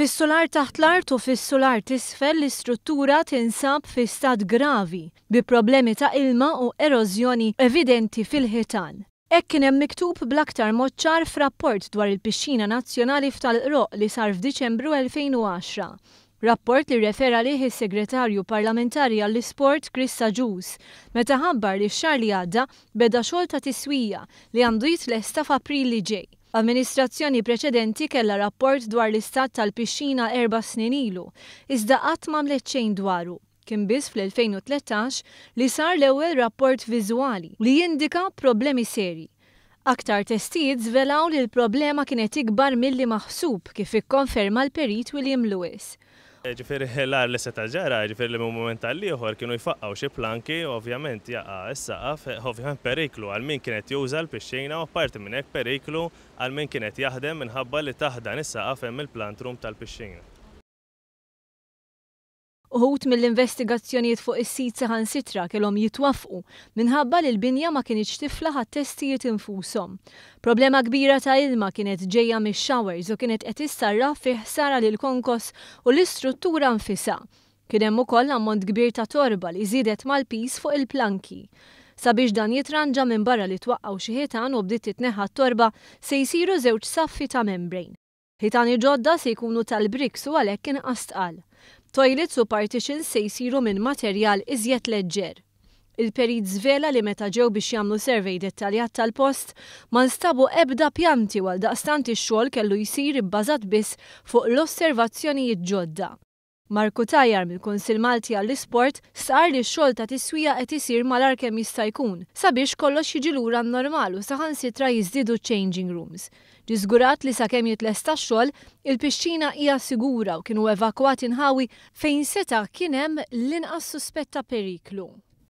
Fis-sular taħt l-art u fis-sular t'isfel l-istruttura tinsab fi stat gravi, bi problemi ta' ilma u erożjoni evidenti fil-ħitan. Hekk kien hemm miktub bl-aktar mod ċar f'rapport dwar il-Pixxina Nazzjonali f'Tal-Qroqq li sar f'Diċembru 2010. Rapport li rrefera għalih is-Segretarju Parlamentari għall-Isport Chris Agius meta ħabbar li x-xahar li għadda beda xogħol ta' tiswija li għandu jitlesta f'April li ġej. Amministrazzjoni preċedenti kellha rapport dwar l-istat tal-pixxina erba' snin ilu, iżda qatt m'għamlet xejn dwaru. Kien biss fl-2013 li sar l-ewwel rapport viżwali li jindika problemi serji. Aktar testijiet żvelaw li l-problema kienet ikbar milli maħsub, kif ikkonferma l-Perit William Lewis. Ġifieri l-agħar li seta' ġara, ġifieri li minn mument għall-ieħor kienu jfaqqgħu xi planki u ovvjament jaqa' s-saqaf, ovvjament periklu għal min kien qed juża l-pixxina u apparti minn hekk periklu għal min kien qed jaħdem minħabba li taħt dan is-saqaf hemm il-plant room tal-pixxina. Uħud mill-investigazzjonijiet fuq is-sit saħansitra kellhom jitwaffqu minħabba li l-binja ma kinitx tiflaħ għat-testijiet infushom. Problema kbira ta' ilma kienet ġejja mix-showers u kienet qed issarraf fi ħsara lill-konkos u l-istruttura nfisha. Kien hemm ukoll ammont kbir ta' torba li żiedet mal-piż fuq il-planki. Sabiex dan jitranġa minbarra li twaqqgħu xi ħitan u bdiet titneħħa t-torba se jsiru żewġ saffi ta' membrane. Ħitani ġodda se jkunu tal-bricks u għalhekk inqas tqal. Toilets u partitions se jsiru minn materjal iżjed leġġer. Il-perit żvela li meta ġew biex jagħmlu survey dettaljat tal-post, ma nstabu ebda pjanti u għaldaqstant ix-xogħol kellu jsir ibbażat biss fuq l-osservazzjonijiet ġodda. Mark Cutajar mill-Kunsill Malti għall-Isport stqarr li x-xogħol ta' tiswija qed isir malajr kemm jista' jkun sabiex kollox jiġi lura għan-normal u saħansitra jiżdiedu ċ-changing rooms. Ġie żgurat li sakemm jitlesta x-xogħol, il-pixxina hija sigura u kienu evakwati nħawi fejn seta' kien hemm l-inqas suspett ta' periklu.